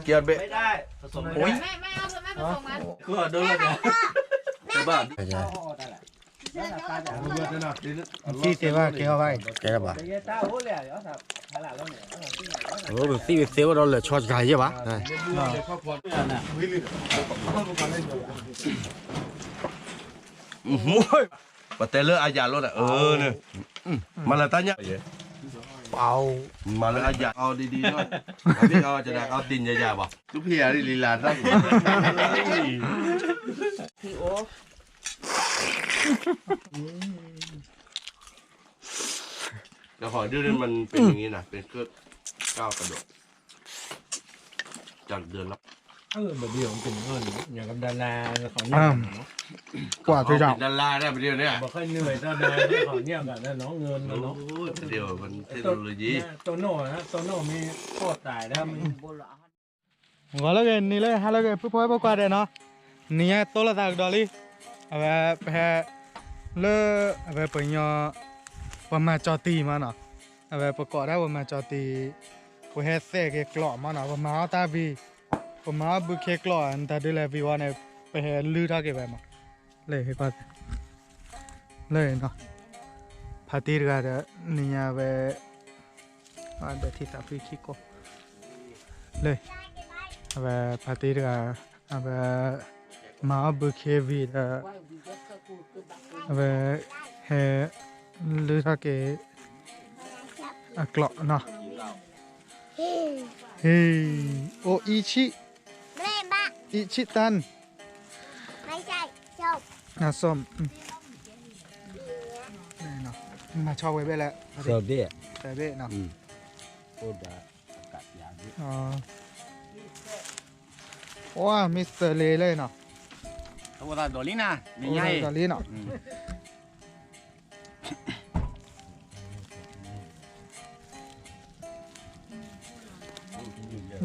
ကဲဘဲ သံသ့ဘၣ်ကဲအီၤဘၣ်အံၤ ကဲဘၣ် သံသ့ဝဲဒီးလၢာ်ဆီတဂၤယဲၢ်ဘၣ် ပတဲလၢအယၤလီၤန့ၣ် အၢန့ၣ် မၤလၢတၢ်ညၣ် ပၢ် မၤလၢအယၤအီၤဒ်ဒ်လီၤ အဘ့ၣ်အီၤတဒၣ်အီၤတ့ၢ်ညါယၤဘၣ် သူဖံးယၤလံလံလၢတၢ် แล้วขอดูดิมันเป็นอย่างนี้นะ เป็นเครื่องก้าวกระโดด จากเดือนละ เออแบบเดียวมันเป็นเงินอย่างกับดาราเขาเนี่ยเนาะ กว่าจะ เป็นดาราได้ประเดี๋ยวเนี่ย บอกให้เหนื่อยเท่าเดิมที่เขาเนี่ยแบบนั้นเนาะเงินมันเนาะ โอ้เดี๋ยวมันเทคโนโลยี โตโน่นะโตโน่มีโคตรตายแล้วมี ဂီၤလၢဂ့ၤ နံၤလၢဂ့ၤ ဟါလၢဂ့ၤ ဖုဖိဝဲဖိခွါဒဲးနီၤ, နံၤညါတိလိာ်သးကဒီးလံ, အဝဲ ပဟဲ လၢ အဝဲပှၤကညီ ပှၤမၤကၠီၤတံၢ်မးနီၤ, အဝဲပကိးဒၣ်ပှၤမၤကၠီၤတံၢ်, ပဟဲသဲက့ၤကျိးမးနီၤ, ပမၤအီၣ်တၢ်ဝံၤ, ပမၤအီၣ်ဘုခ့ကျိး နတၢ်ဒုးလဲၤဝံၤဝဲန့ၣ် ပဟဲလုၢ်ထီၣ်က့ၤဝဲမး, လၢ လၢနီၤ, ဖါတံၢ်တဂၤဒီး နံၤညါဝဲ ဒီးထံသးဖုခံကိး လၢ အဝဲဖါတံၢ်တဂၤ အဝဲ မၤအီၣ်ဘုခ့ဝံၤဒီး အဝဲ ဟဲ လုၢ်ထီၣ်က့ၤ အကျိးနီၤ, ဟ့ၣ် အိၣ်အံၣ်ဆံၣ် အံၣ်ဆံၣ်တၢ် ငါส้ม မၤဆီဝဲဘဲလဲၣ် သဲဘ့ၣ် သဲဘ့ၣ်နီၤ, အိၣ် Mister လ့လဲၣ်နီၤ, အိၣ်သးဒီးလံနီၤ ဒီးလံနီၤ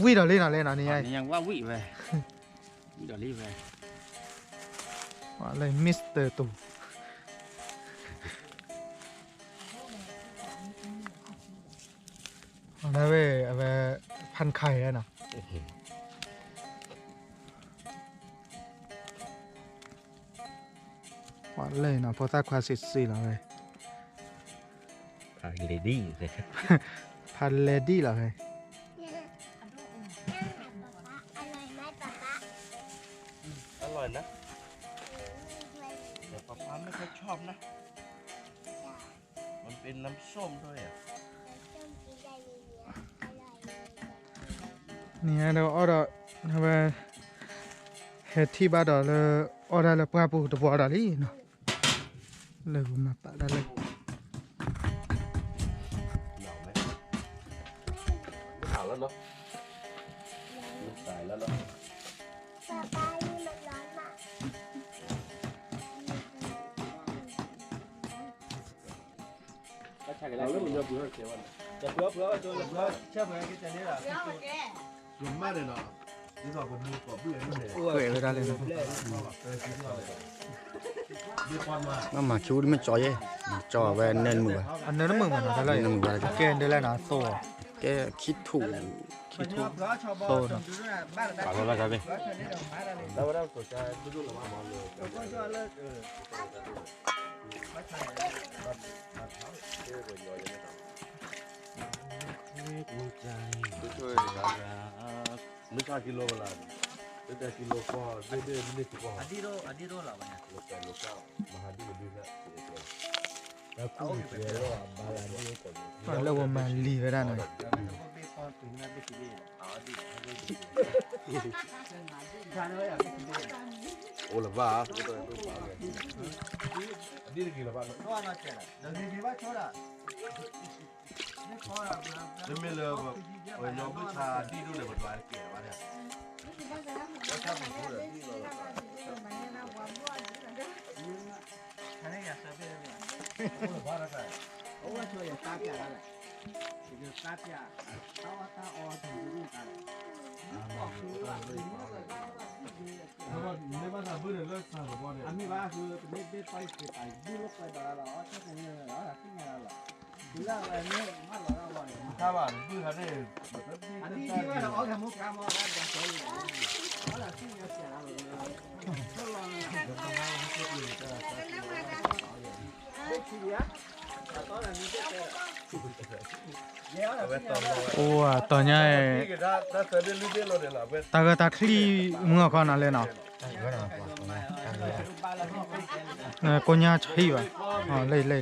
ဝံၣ်ဒီးလံနီၤ လဲၣ်နီၤ နံၤညါ နံၤညါဝံၣ်ဝဲ ဝံၣ်ဒီးလံဝဲ လၢ Mister တူ အဝဲ အဝဲ ဖန်ခါနီၤ, လၢနီၤ ဖိသၣ်ခွါစံးစံးလီၤဝဲ ဖာလဲဒံ ဖာလဲဒံလီၤဝဲ อร่อยนะ แต่ป๊าป๊าไม่ค่อยชอบนะ มันเป็นน้ำส้มด้วยอ่ะ န့ၣ်ဒီးအီၣ်ဒီး အဝဲ ဟဲထံၣ်ဘၣ်ဒီးလၢ အီၣ်ဒၣ်လၢပှၢ်ပူၤတဘျီဒီးလံနီၤ, လၢပမၤပာ်ဒၣ်လၢ ကွဲးဝဲဒၣ်လၢ မၤဆူၣ်တမ့ၢ်ကၠီယဲၢ်, ကၠီဝဲနၢနမုာ်ဘၣ်, အနၢနမုာ်ဘၣ်နီၤ တၢ်လၢ နၢနမုာ်ဘၣ် ကဲဒ်လဲၣ်နီၤ သိၣ် ကဲခံထူၣ် ခံထူၣ် သိၣ်နီၤ မ့ၢ်ဆၣ်ကံလိကလါ, တတဲကံလိကီၢ်, ဒ့ဒ့မ့ၢ်ကီၢ်, အဒံၣ်ဒိၣ်လီၤဘၣ်, မဟါဒံၣ်ကဒုလၢ, တၢ်ကူၣ်ကဲလီၤအဘါလၢဒ့ၣ်ကီၢ်န့ၣ်, လၢပမၤလံၤဝဲဒၣ်န့ၣ်, အိၣ်လၢၤဘၣ်, အဒံၣ်တဂ့ၤလၢၤဘၣ်, တမ့ၢ်လၢ ပှၤကညီဘုၣ်ဆါဒံၣ်ဒိၣ်န့ၣ် ပဒွးတကဲဘၣ်န့ၣ်, မ့ၢ်ဘၣ်သးဘုၣ်န့ၣ်လၢစၢ်တဘီန့ၣ်, အမ့ၢ်ဘၣ်ဃု တမ့ၢ်ဘ့ၣ်ပၢ်ယသ့ၣ်ပာ်ဘုၣ်လၢပှဲၤဒီးလီၤ, အီၣ်ဆၣ်သန့ၣ်လီၤ, သ့ၣ်ညါလီၤ, ဒုလၢအဝဲမ့ၢ်မၢလီၤဒီး အိၣ်တီၤညါ, တၢ်ဂၢၢ်တၢ်ချံၣ်မုၢ်အခီနီၤလဲၣ်နီၤ, ကိညါဆံးဘၣ်, လၢလၢလၢ,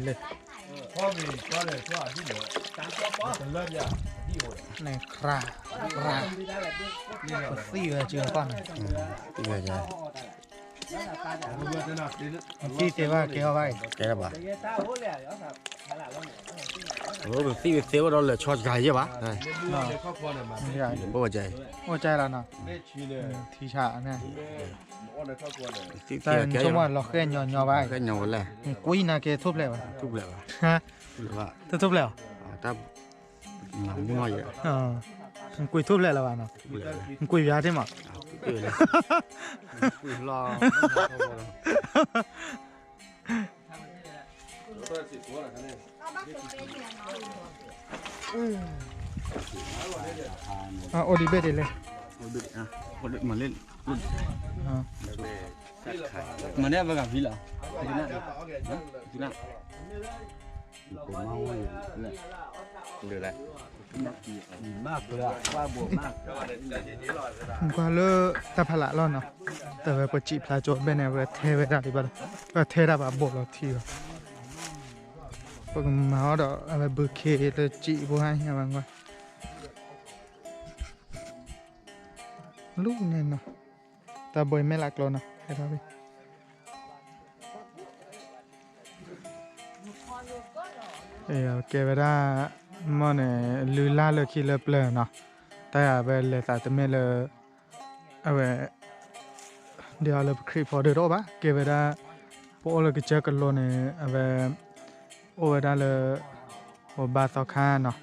န့ၣ်ခရၣ်, ပသံၣ်ဝဲကၢၤကီၢ်န့ၣ်, သံၣ်သ့ဘၣ်ကဲအီၤဘၣ်အံၤ, ကဲလၢၤဘၣ်, ပသံၣ်ဝဲသ့ဝဲဒီးလၢာ်ဆီတဂၤယဲၢ်ဘၣ်, အိၣ်ကဲလီၤနီၤ, ထံဆးန့ၣ်, ဆိကမိၣ်လီၤဃဲညီညီဘၣ်, ဃဲညီဝဲလဲၣ်, ကွံာ်နၤက့ၤထူၣ်ဖျဲးဘၣ်, ထူၣ်ဖျဲးဘၣ်, ထူၣ်ဖျဲးအီၤ, ကွံာ်ထူၣ်ဖျဲးလၢၤဘၣ်နီၤ, ကွံာ်ယါထံၣ်မး, ကွံာ်လီၤ အိၣ်ဒံးဘ့ၣ်ဒ်လဲၣ်, မၤန့ၢ်အဝဲဂၤဖံလီၤ, ကွၢ်လၢတၢ်ဖးလၢ်လီၤနီၤ, တဝဲပစံးဖျါကၠိဘဲန့ၣ် အဝဲထဲဝဲဒၣ်ဒံးဘၣ်, ပထဲဒၣ်ဘၣ်ဘိးလီၤထံလီၤ, ပကမၤအီၤဒီး အဝဲဘုခ့လၢစံးဖိဟါညါဘၣ်ကွၢ်, လူၤန့ၣ်နီၤ, တၢ်ဘိးအံၤမဲာ်လးကျိနီၤ, ဟဲထီၣ်ဖဲ ကဲဝဲဒၣ် မ့ၢ်န့ၣ် လုၢ်လၢ်လၢခံလၢပျၢၤနီၤ, တၢ်အဝဲလဲၤသးတမ့ၢ်လၢ အဝဲ ဒ်အီၤလၢပခရံာ်ဖိဒုးတအိၣ်ဘၣ်, ကဲဝဲဒၣ် ပအိၣ်လၢကစၢၢ်ကလိန့ၣ် အဝဲ အိၣ်ဝဲဒၣ်လၢ ပဘါသီခါနီၤ,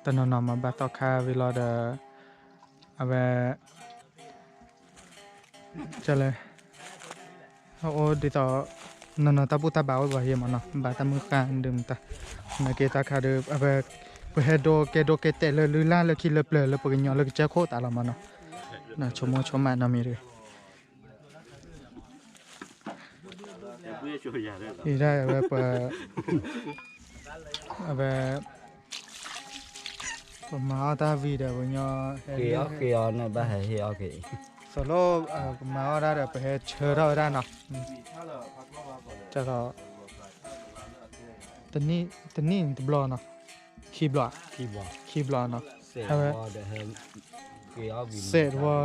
တနီၤနီၤမၤဘါသီခါဝံၤလီၤဒီး အဝဲ ကလဲၣ်, အိၣ်ဒ်သိး နီၢ်နီၢ်တၢ်ဘူၣ်တၢ်ဘါအိၣ်ဘၣ်ယဲၢ်မးနီၤ, ဘၣ်တၢ်မုၢ်ဃၢ်ဒုးမတၤ, နာ်က့တၢ်ခါဒီး အဝဲ ပဟဲဒိကဲဒိကဲတဲာ်လၢလုၢ်လၢ်လၢခံလၢပျၢၤလၢပကညီလၢကစၢၢ်ခိၣ်သးလီၤမးနီၤ, ဆိကမိၣ်ဆိကမးနီတမံၤတဂ့ၤ, အံၤဒၣ်အဝဲပှၤ အဝဲ ပမၤအီၣ်တၢ်ဝံၤဒီးပညီ ဃ့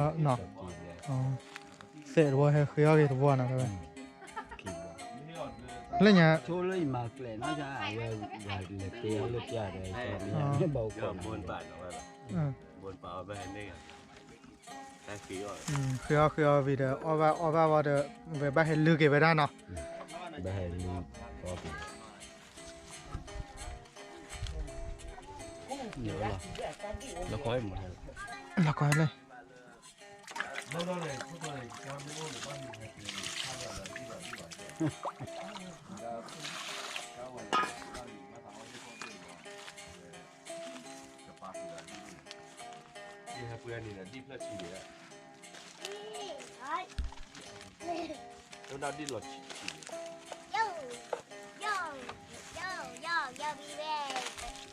အီၣ်ဃ့အီန့ၣ်ဘၣ်ဟဲဟ့ၣ်အီၣ်က့ၤ, သိးလိ ပမၤအီၣ်ဒၣ်ဒီးပဟဲဆၢထီၣ်ဝဲဒၣ်နီၤ, တၢ်ဒီး တနံၣ်တဘျီနီၤ, ခံဘျီ, ခံဘျီနီၤ, အဝဲ စဲးတဝီနီၤ, စဲးတဝီဟဲဃ့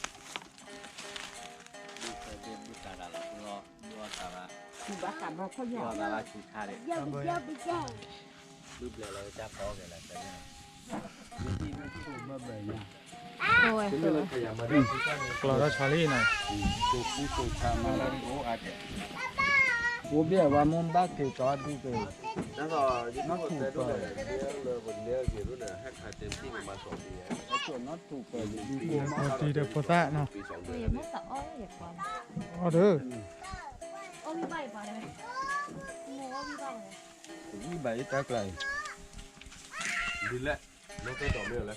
အီၣ်က့ၤတဝီနီၤ, ဝဲ လၢညါ ဆိလၢယမၤကျဲၤနီၤ အဝဲ လဲၤက့ၤအီၣ်လၢပျၢၤဒီး ဘၣ်အိၣ်ခိးနီၤ, ဃ့အီၣ်ဃ့အီၣ်ဝံၤဒီး အီၣ်ဘၣ်အီၣ်ဘၣ်ဝံၤဒီး ဝဲဘၣ်ဟဲလုၢ်က့ၤဝဲဒၣ်နီၤ, ဘၣ်ဟဲလုၢ်အီၣ်က့ၤ လီၤခီလၢ ကျီၢ်ထီၣ်ဆီလံနီၤ, အိၣ်ဘ့ၣ်ဝဲမ့ၢ်ဘၣ်က့ၤကီဒုက့ၤ, နီၢ်ထူၣ်ပၢၢ်, နီၢ်ထူၣ်ပၢၢ်, ဖိသၣ်နီၤ, အီၣ်ဒီး ဝံဘၣ်အံၤတၢ်ကျါအံၤ, ဒ်လဲၣ်, နီၢ်သၢဒီးမ့ၢ်လဲၣ်,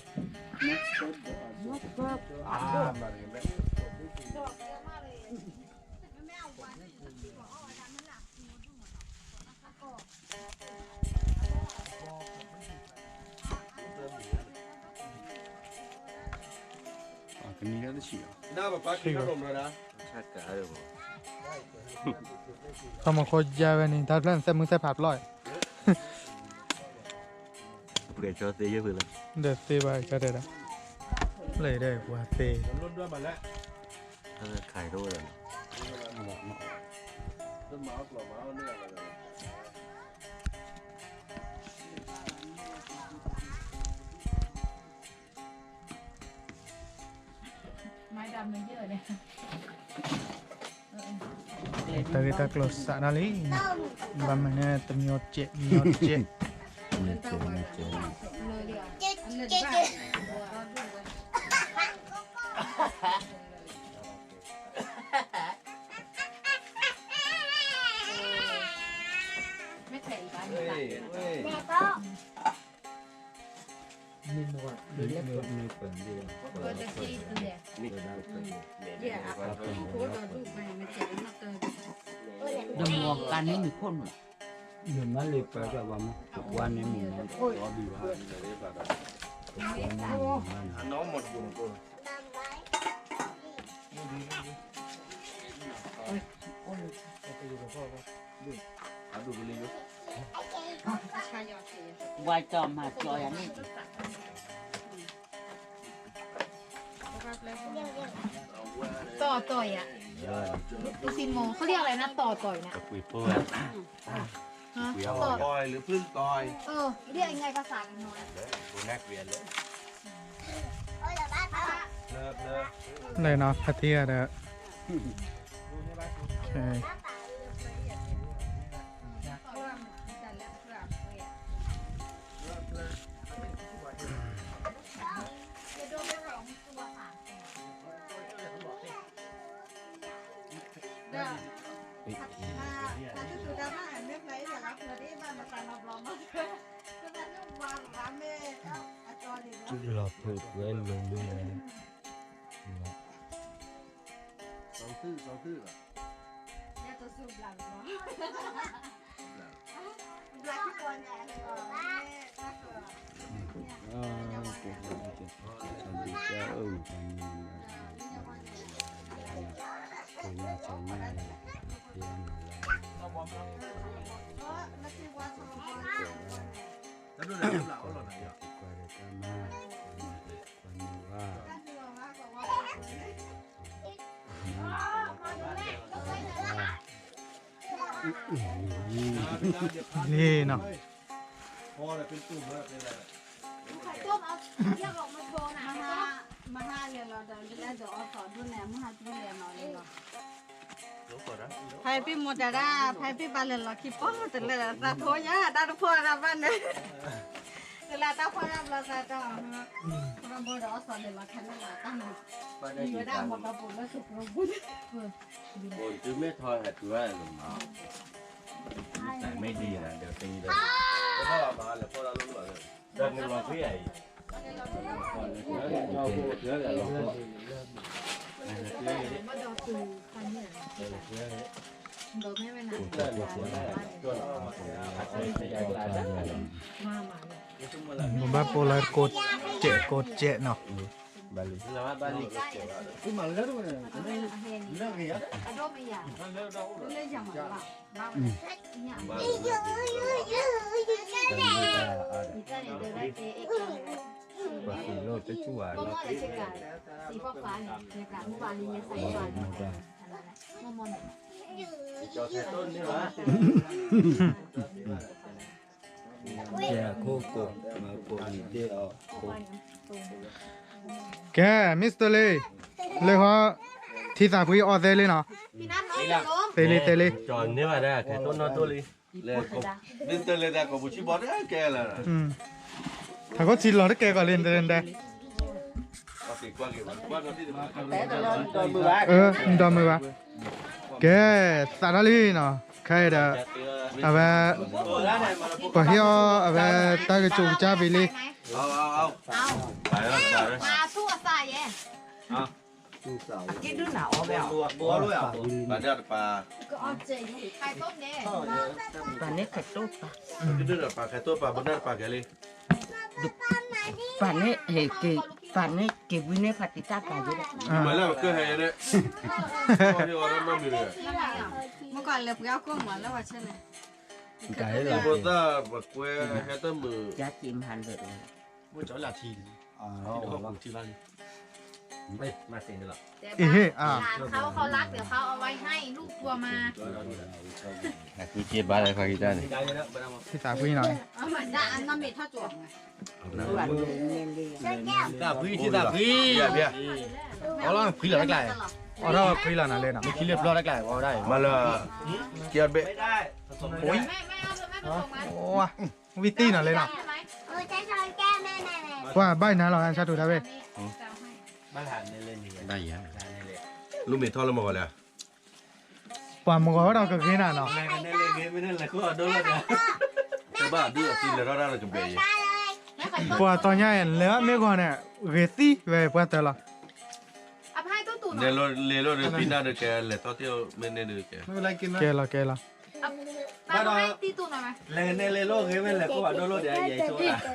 အ ထီၣ်မီၤခိယါဝဲန့ၣ် တၢ်ဖျၢၣ်န့ၣ် သဲးမုၢ်သဲးဖးပျီၢ် ပှဲၤကၠီသ့ယဲၢ်ဖုလၢ ဒီးသ့ဘၣ်ကၠီတဲဒၣ် လၢဒဲပှၤသ့ ခါဒိၣ်ဝဲဒၣ် တၢ်ဂ့ၢ်တၢ်ကျိၤစးထီၣ်လံ, ဘၣ်မနုၤတမံၤကဲး မံၤကဲး, ဒီးမ့ၢ်ကါန့ၣ်မ့ၢ်ခိၣ်နူာ်, မ့ၢ်မၤလ့ၤပၢၢ်ဒီးဝဲမ့ၢ် ဝါန့ၣ်မ့ၢ်မၤလ့ၤပၢၢ်ဒီးဝဲမ့ၢ် ဝါကၠီမၤကၠီယၤန့ၣ် ต่อต่อยอ่ะ ดูสิโม เขาเรียกอะไรนะ ต่อต่อยนะ ตะกุยโป้ย ฮะ ต่อต่อยหรือพึ่งต่อย เออ เรียกยังไงภาษากันน้อย ดูน่าเกลียดเลย เลิกเลิก เลยเนาะ พัทยาเด้อ โอเค လီၤဖုးကွဲလိာ်မ့ၢ် စီၤသုစီၤသုလီၤ န့ၣ်နီၤ မဟါ မဟါလဲၤလီၤဒီး လဲၤဒီးအီသီဒိၣ်န့ၣ် မဟါကျိလဲၤနီၤလံလီၤ ဖဲပ့ၢ်မိၢ်တၢ်ဒၣ် ဖဲပ့ၢ်ဘၣ်လဲၤလီၤခံပီၢ်တလဲၤ သးထိညါ တၢ်တဖီၣ်အါဘၣ်န့ၣ် တလဲၤတၢ်ဖီၣ်တၢ်ဘျီသးတီၢ် ခရဘိဒီးအီသီလဲၤလီၤခဲလၢာ်လီၤ တၢ်မၤ မ့ၢ်ဝဲဒၣ်မီၢ်တၢ်ပူၤလၢသုးကျိပူၤ မ့ၢ်ဒ် ဘၣ်ပိာ်လၢကိးစဲးကိးစဲးနီၤ ကဲ Mister လ့ လၢဟီ ထံသးဖှံအီၣ်သဲလ့နီၤ သဲလ့ သဲလ့ Mister လ့တၢ်ကိးပူၤဆံဘီတကဲလၢ ထးခိၣ်ထံလီၤတကဲကီးလံ တဒဲ ဒီးမုာ်ဘၣ် ကဲ သးတၢ်လံနီၤ ခဲအံၤဒီး အဝဲ ပှၤဟ့ၣ်အီၤ အဝဲ တၢ်ကစီၣ်ကစၢ်ဖဲလံ ပာ်န့ၢ်ခဲတိၢ်ပာ် ပာ်န့ၢ်ဟဲက့ၤ ဖးန့ၣ် က့ၤဝံန့ၢ်ဖးတံာ်တၢ်ကၤယိဒီး မၤလၢကဟဲဒၣ် မ့ၢ်ကွၢ်လၢပှၤအီၣ်ကိၣ်မးလၢဝဲဆဲလဲၣ် ဖိသၣ်ပကွဲဟဲတမုာ် မ့ၢ်ကၠီလၢထံ ထံဘၣ်လံ မၤစ့န့ၣ်လီၤ เอ๊ะอ่ะ ร้านเขาเขารักเดี๋ยวเขาเอาไว้ให้ลูกทัวร์มา အခုကြည့်ပါလေ ခါကြီးတန်းနေ พี่สาวพี่หน่อย เอามาด่าอันนั้นไม่เท่าตัวไง တၢ်ဖှံ ချစ်တၢ်ဖှံ ဘၣ်ဘၣ် အီၣ်လီၤဖှံလီၤတကျါ အီၣ်ထီၣ်ဖှံလီၤနၤလဲၣ်နီၤ မ့ၢ်ခံလၢပျီတကျါ အီၣ်ဒၣ်အံၤ မၤလၢ ကဲဘ့ၣ် ဝံသံနီၤလဲၣ်နီၤ ပှၤဘၣ်နၤလီၤ ဆါတူၤတၢ်ဝဲ လူမ့ၢ်ထီၣ်လၢမဂီၤလဲၣ် ပှၤမဂီၤဝဲဒီးကဂ့ၤနၤနီၤ တဘၣ်ဒုးအသံလဲၤထီၣ်တၢ်လၢကဘဲၣ်ယဲ ပှၤတီညါလဲၤမ့ၢ်ဂီၤန့ၣ် ဂ့ၤသံဝဲပှၤတၢ်လီၤ လဲၤလိၣ်ဒီးပံနၢ်ဒီးကဲ လဲၤထီၣ်တ့ၢ်မ့ၢ်န့ၣ်ဒီးကဲ ကဲလီၤကဲလီၤ လဲၤကနဲလဲၤလိၣ်ဂ့ၤမ့ၢ်လဲၤကိးဘၣ်ဒိၣ်လိၣ်ဒီးယဲဆိဒၣ်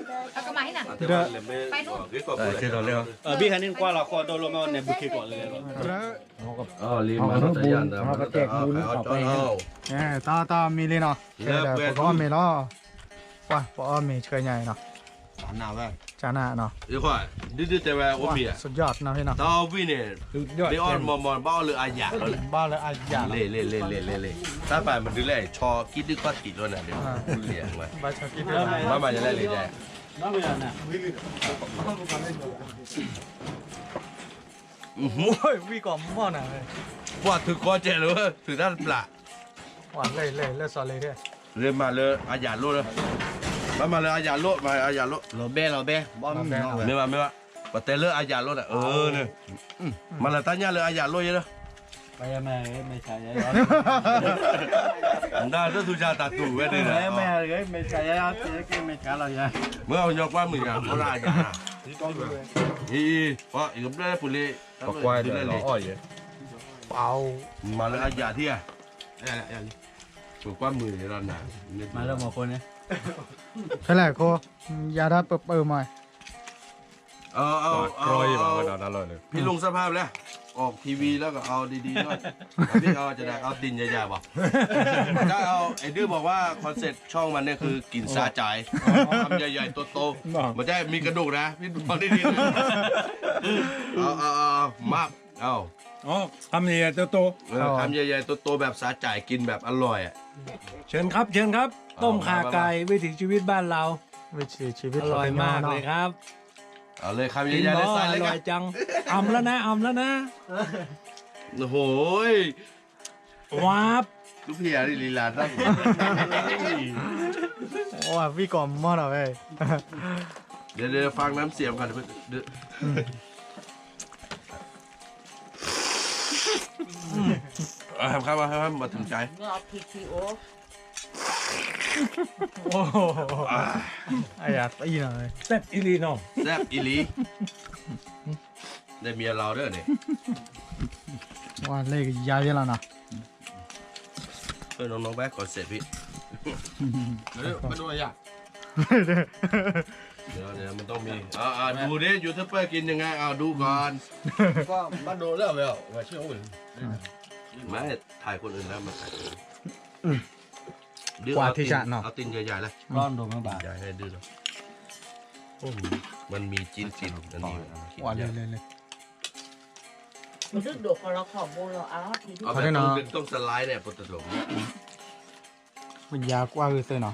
ဘံၣ်ဟဲန့ၣ်ကွၢ်လီၤဃီဒိၣ်လိၣ်မ့ၢ်န့ၣ် ဘူးက့ၤကိးလၢ တၢ်တၢ်မံၤလံနီၤ ပကအီၣ်မ့ၤလီၤ ပှၤပအီၣ်မ့ၤဆှၢညါအံၤနီၤ ဒ်တဲဝဲအိၣ်မ့ၤ တၢ်အီၣ်ဝံၣ်န့ၣ် မ့ၢ်အီၣ်မီၢ်မီၢ်ဘၣ်အီၣ်လၢအယၣ်လီၤ ဘၣ်လၢအယၣ်လီၤ လ့လ့လ့လ့လ့လ့ တၢ်ပာ်မနုၤလဲၣ် ဆီကံၣ်ဒုၣ်ခီၣ်ထံးလီၤနၤဒီး မၤမၤယလဲၣ်လံ ဝံၣ်ကီးမီၢ်နၤ ပှၤထုးကီကဲးလၢ ထုးတၢ်တပျၢ် လ့လ့လ့စီၤလ့ မၤလၢအယၣ်လိၣ်လၢ မၤမၤလၢအယၣ်လိၣ် မၤအယၣ်လိၣ် လီၤဘဲလီၤဘဲ မ့ၢ်ဘၣ်မ့ၢ်ဘၣ် ပတဲလၢအယၣ်လိၣ်န့ၣ် အၢန့ၣ် မၤလၢတၢ်ညၣ်လၢအယၣ်လိၣ်ယဲလၢ မ့ၢ်မဲာ်ဂ့ၤ မဲာ်ဆါယဲ ဒၣ်တသူၣ်ဆါတၢ်တူၢ်ဝဲဒၣ် မဲာ်မဲာ်ဂ့ၤ မဲာ်ဆါယဲ မဲာ်ဆါလီၤယဲ မ့ၢ်အီၤညီကွၢ်မုာ်ယၤ အီၣ်ဒၣ်အယၣ် အံၤ အံၤ ယကဘျၢပူၤလံ ပကွၢ်လီၤအီၣ်ယဲ မၤလၢအယၣ်ထံၣ်ဧါ ပကွၢ်မုာ်ယဲလီၤနၤ မၤလၢမီၤခိန့ၣ် ဖဲလဲၣ်ခိ ယၤဒၣ်ပပၢမး เอาเอาเอาเอาพี่ลงสภาพแล้ว ออกทีวีแล้วก็เอาดีๆหน่อยพี่เอาจะได้เอาตีนใหญ่ๆบอกถ้าเอาไอ้ดื้อบอกว่าคอนเซ็ปต์ช่องมันเนี่ยคือกินสาใจคำใหญ่ๆโตๆมันจะมีกระดูกนะพี่บอกดีๆเอาเอาเอาเอามาเอาอ๋อคำใหญ่ๆโตๆเออคำใหญ่ๆโตๆแบบสาใจกินแบบอร่อยอ่ะเชิญครับเชิญครับต้มข่าไก่วิถีชีวิตบ้านเราวิถีชีวิตอร่อยมากเลยครับ เอาเลยคำใหญ่ๆ กินหมอ เลยใส่เลย อร่อยจัง อำแล้วนะ อำแล้วนะ โอ้โหย วับ ลูกเพียนี่ลีลาตั้ง โอ้ย พี่กอมมอนอ่ะเว้ย เดี๋ยวเดี๋ยวฟังน้ำเสียงก่อนเดี๋ยวเดี๋ยว เอาครับเอาครับมาถึงใจ เมื่อเอาพีทีโอ โอ้โห อ่า ไอ้ยาตีหน่อย แซ่บอีหลีเนาะ แซ่บอีหลี ได้เมียเราด้วยเนี่ย ว่าเลขยาวเยอะแล้วนะ ช่วยน้องๆแวะก่อนเสร็จพี่ เดี๋ยวมาดูอะไรอ่ะ เดี๋ยวเดี๋ยวมันต้องมี อ่าอ่าดูดิยูทูบเบอร์กินยังไง อ่าดูก่อน ก็มาดูแล้วแบบว่าเชื่อโอ้ย ไม่ถ่ายคนอื่นแล้วมาถ่ายคนอื่น อืม ดื้อเอาตีน กว่าที่จะเนาะ เอาตีนใหญ่ๆเลย ร้อนโดนมาบาด ใหญ่ให้ดื้อเนาะ โอ้โห มันมีจิ้นติดอันนี้ ว่าเลยเลยเลย မဒုၣ်ဒိၣ်ကီလီၤခီၣ်ဘိလီၤအါထံၣ် เอาแบบต้องสไลด์เนี่ยปกติ မ့ၢ်ယၤကွၢ်ဂ့ၤသ့ၣ်နီၤ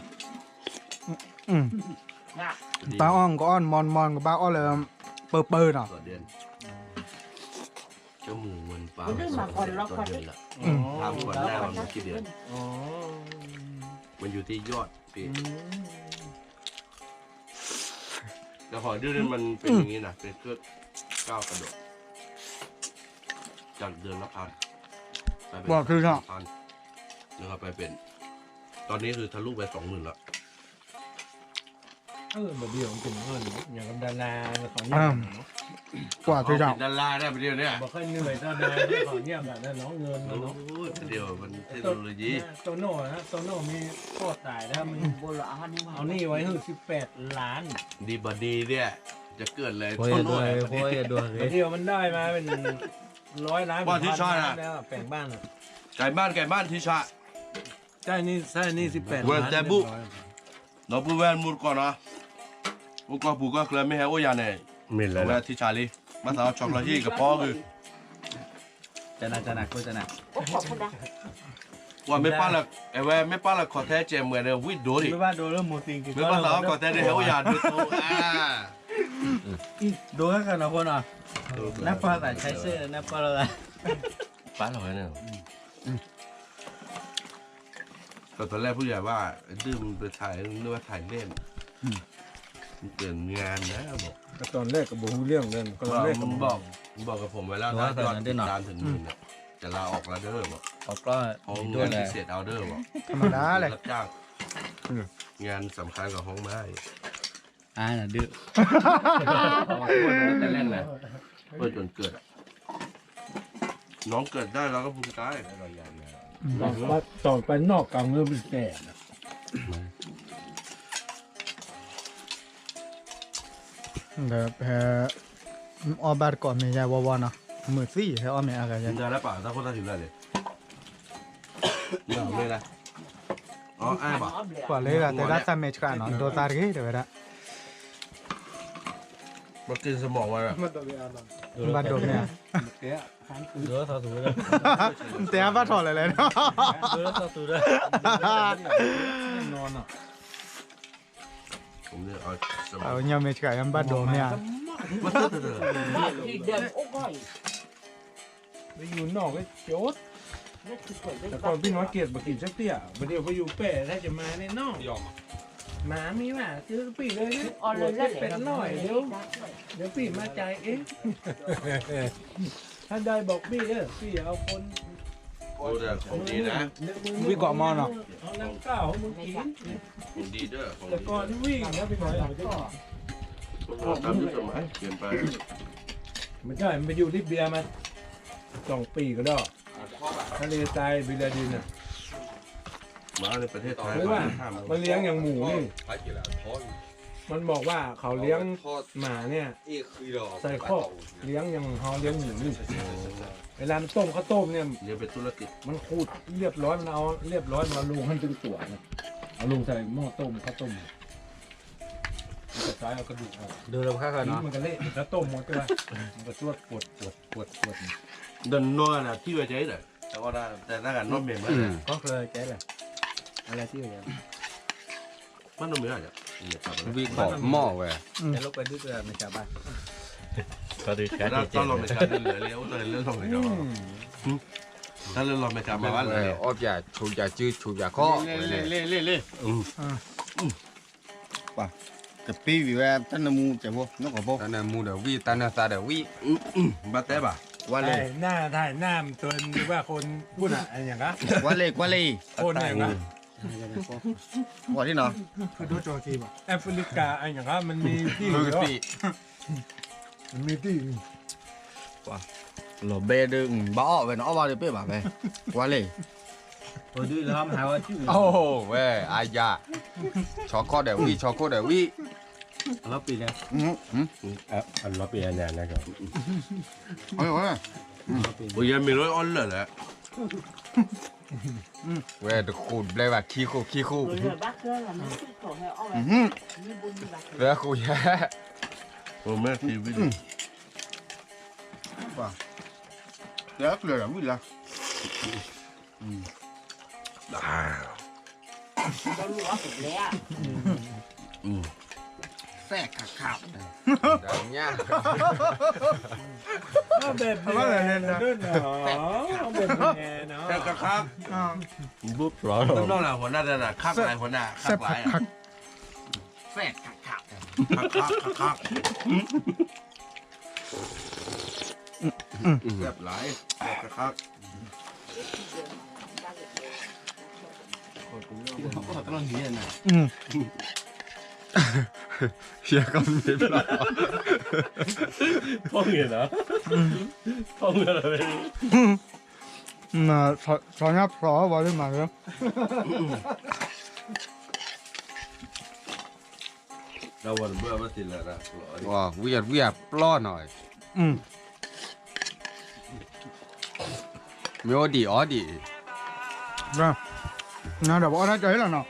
อืม ဘၣ်အီၣ်ကအီၣ်မွန်မွန် ကဘၣ်အီၣ်လၢ ပၢပၢနီၤ อืม ทำก่อนหน้ามันไม่กี่เดือน มันอยู่ที่ยอดพี่ แต่หอยดื้อนี่มันเป็นอย่างนี้นะ เป็นเครื่องก้าวกระโดด จากเดือนละพัน ไปเป็น บอกคือเนาะ สองพัน แล้วก็ไปเป็น ตอนนี้คือทะลุไปสองหมื่นแล้ว เออแบบเดียวกินเงินอย่างกับดาราเขาเนี่ย กว่าที่จะ เป็นดาราได้ไปเดียวเนี่ย บอกให้เหนื่อยเท่านั้นที่เขาเนี่ยแบบนั้นเนาะ เงินมันเนาะ โอ้ยเดียวมันเทคโนโลยี โตโน่นะ โตโน่มีโทษตายแล้ว มันเอาหนี้ไว้ถึงสิบแปดล้าน ดีบดีเนี่ย จะเกิดเลย โอ้ย โทษโน่น โอ้ย โอ้ย โดนเลย เดี๋ยวมันได้มาเป็นร้อยล้าน พันล้านแล้ว แบ่งบ้านอะ ไก่บ้าน ไก่บ้าน ทีชา ใช่นี่ ใช่นี่ สิบแปด ဝဲတဲဘူး ဒီပုၢ်ဝဲၢ်မူတကိးနီၤ အိၣ်ကီၢ်ပူၤကီၢ်ချၢမ့ၢ်ဟဲအိၣ်ယၤန့ၣ် မ့ၢ်လဲၤ ဝဲထံဆးလံ ဘၣ်သးအီၣ်ဆီကျီဟံၣ်ကဖီက့ၤ ကနၣ် ကနၣ် ကနၣ် ပှၤမ့ၢ်ပာ်လၢ အဝဲမ့ၢ်ပာ်လၢခီၣ်ထဲကဲးမွဲၤဒီး ဝံၣ်ဒိၣ်ဒံး မ့ၢ်ဘၣ်ဒိၣ်လၢမိၢ်သံက့ၤ မ့ၢ်ဘၣ်သးအီၣ်ခီၣ်ထဲဒီး ဟဲအိၣ်ယၤဒိၣ်သိ ဒိၣ်ဂၤကနီၤဖိနီၤ နၢ်ပၢၢ်သးဆဲးစ့ၢ် နၢ်ပၢၢ်လိာ်သး ပာ်လီၤဝဲန့ၣ် ကတလဲၣ်ဖုယၤဘၣ် ဒုးမ့ၢ်ပထံၣ် နဝဲထံၣ်လဲၣ် မ့ၢ်ပငါနၤဘၣ် ကတလဲၣ်ကဘိဟူလၢ ကတလဲၣ်ကဘိ บอกกับผมไว้แล้วนะ ยอดติดตามถึงหมื่น เนี่ย จะลาออกแล้วเด้อบอก ออกก็ ห้องเงินพิเศษเอาเด้อบอก ธรรมดาเลย รับจ้าง งานสำคัญกว่าห้องไม้ อ่าน่ะดื้อ แต่เล่นนะ เพื่อจนเกิดอะ น้องเกิดได้เราก็ภูมิใจ ต่อไปนอกกลางเรื่องเป็นแก่นะ ဒီးဖဲ အီၣ်ဘၣ်တကိးမ့ၢ်ယါဝီဝီနီၤ မုာ်သံ ဟဲအီၣ်မ့ၢ်အါဂၤယါ မ့ၢ်ဒၣ်လၢပာ်တၢ်ခိၣ်တၢ်ခံလၢ်လဲၣ် မ့ၢ်ဒၣ် အီၣ်အဲၣ်ဘၣ် ကွၢ်လၢဂၤတဲဒၣ်သးမဲာ်ဆှးနီၤ ဒိသးတဂ့ၤ တဲဝဲဒၣ် မ့ၢ်က့ၤစမီၤဝဲ ဘၣ်ဒိမ့ၢ်ဧါ တဲအါဘၣ်ထီၣ်လဲၣ်လဲၣ် အညါမဲာ်ဆှး မ့ၢ်ဘၣ်ဒိမ့ၢ်ဧါ ပယူၤနီၢ်က့ၤကၠိ แต่ก่อนพี่น้อยเกลียดบักกินสักเตี้ย บัดเดี๋ยวพออยู่แปะถ้าจะมาเนี่ยน้อง มามีว่าซื้อกะปิเลยนะ ขวดละแปดร้อย เดี๋ยว เดี๋ยวพี่มาจ่ายเอง ถ้าได้บอกพี่เด้อ พี่เอาคน โอ้แต่ของดีนะ พี่กอดมอเนาะ เอาน้ำเปล่าให้มึงกิน ของดีเด้อ ของดี แต่ก่อนวิ่งนะพี่น้อย พวกเราทำยุคสมัยเปลี่ยนไป ไม่ใช่ มันไปอยู่ลิเบียมา สองปีก็ได้ ทะเลทรายบิลาดินน่ะ มาในประเทศไทย หรือว่า มันเลี้ยงอย่างหมูนี่ มันบอกว่าเขาเลี้ยงหมาเนี่ย ใส่คอก เลี้ยงอย่างเขาเลี้ยงหมูนี่ เวลามันต้มข้าวต้มเนี่ย เลี้ยงเป็นธุรกิจ มันขูดเรียบร้อย มันเอาเรียบร้อย มาลงให้เป็นตัวนะ เอาลงใส่หม้อต้มข้าวต้ม มันจะใช้เอากระดูกออก ดูเราข้ากันเนาะ มันก็เละ แล้วต้มมันก็ มันก็จวดปวดปวดปวดปวด ဒီးနီၢ်နၤထံၣ်ဝဲကဲဒီး တၢ်ကနီၣ်မဲာ်မး ကီၢ်ချၢကဲလဲၣ် အလဲထံၣ်ဝဲ မ့ၢ်နီၢ်မဲာ် ဝံၢ်ခီၣ်မီၢ်ဝဲ တၢ်လီၢ်မဲာ်ချၢလၢလၢလၢ အိၣ်တၢ်လၢလီၢ်မဲာ်ချၢ တၢ်လၢလီၢ်မဲာ်ချၢမၤဘၣ်လၢ အီၣ်ပၠးဆိးပၠးစု ဆိးပၠးခီၣ် လ့လ့လ့လ့ ပှၤ ကပ့ၤဝံၤဝဲ တၢ်နၢမူကဲဖိ နီၢ်ကီၢ်ဖိ တၢ်နၢမူဒီးဝံၣ် တၢ်နၢသးဒီးဝံၣ် ဘၣ်တဲဘၣ် ကွၢ်လံ ถ่ายหน้า มันตัวว่าคนพูดอะ อะไรอย่างเงี้ย ကွၢ်လံ ကွၢ်လံ คนอย่างเงี้ย ကွၢ်လံနီၤ คือดูโจรทีว่ะ แอฟริกา อะไรอย่างเงี้ย มันมีที่อยู่แล้ว มันมีที่ လီၤဘဲဒုး ဘၣ်အီၣ်ဝဲန့ၣ် အီၣ်ဘၣ်ဒုးပ့ၢ်ဘၣ်ဖဲ ကွၢ်လံ အိၣ်ဒုးလီၤမဟါဝဲ အိၣ်ဝဲ အါယၤ ဆီခိၣ်ဒီးဝံၣ် ဆီခိၣ်ဒီးဝံၣ် အလီၤပ့ၤလဲၣ် အလီၤပ့ၤအါညါန့ၣ် ပယဲမ့ၢ်လၢအီၣ်လၢာ်လဲၣ် ဝဲတဃိးဘျဲဘၣ်ခံဃိးခံဃိး ဝဲဃိးယဲ ပမဲာ်ထံဝံၣ် တဲကျၢၤဝံၣ်လၢ စဲးခးခး ညါ แบบนี้ด้วยเนาะ แบบนี้เนาะ ခါခါ ဘူးဖျိး တနီၢ်လၢ หัวหน้า တနီၢ် ခါခါ หัวหน้า ခါခါ စဲးခါခါ ခါခါ ခါခါ စဲးပျါ ခါခါ ဖီၣ်ငိၢ်နီၤ ဖီၣ်ငိၢ်လီၤ ဆီညါဖျိးဝဲလၢမၤလၢ ဝံၤအဝံၤအပျီနီၤ, မ့ၢ်အိၣ်ဒံးအီၤဒံး, ဒီးပအီၣ်တၢ်ကၢၤလီၤနီၤ,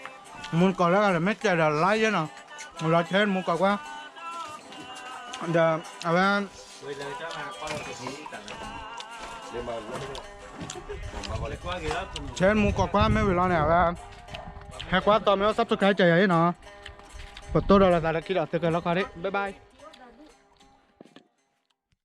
မူတကိးလၢဂၤဒီး မ့ၢ်တဲဒီးလါယဲနီၤ, လီၤဆဲမူကိးကွၢ်, ဒီးအဝဲ ဆဲမူကိးကွၢ်မ့ၢ်ဝံၤလီၤန့ၣ် အဝဲ ဟဲကွၢ်သီမ့ၢ်အိၣ် subscribe ကယၤအံၤနီၤ, ပတိၢ်ဒီးလိာ်သးလၢခံဒီးသုးကလီခီဒ့ၣ် bye bye.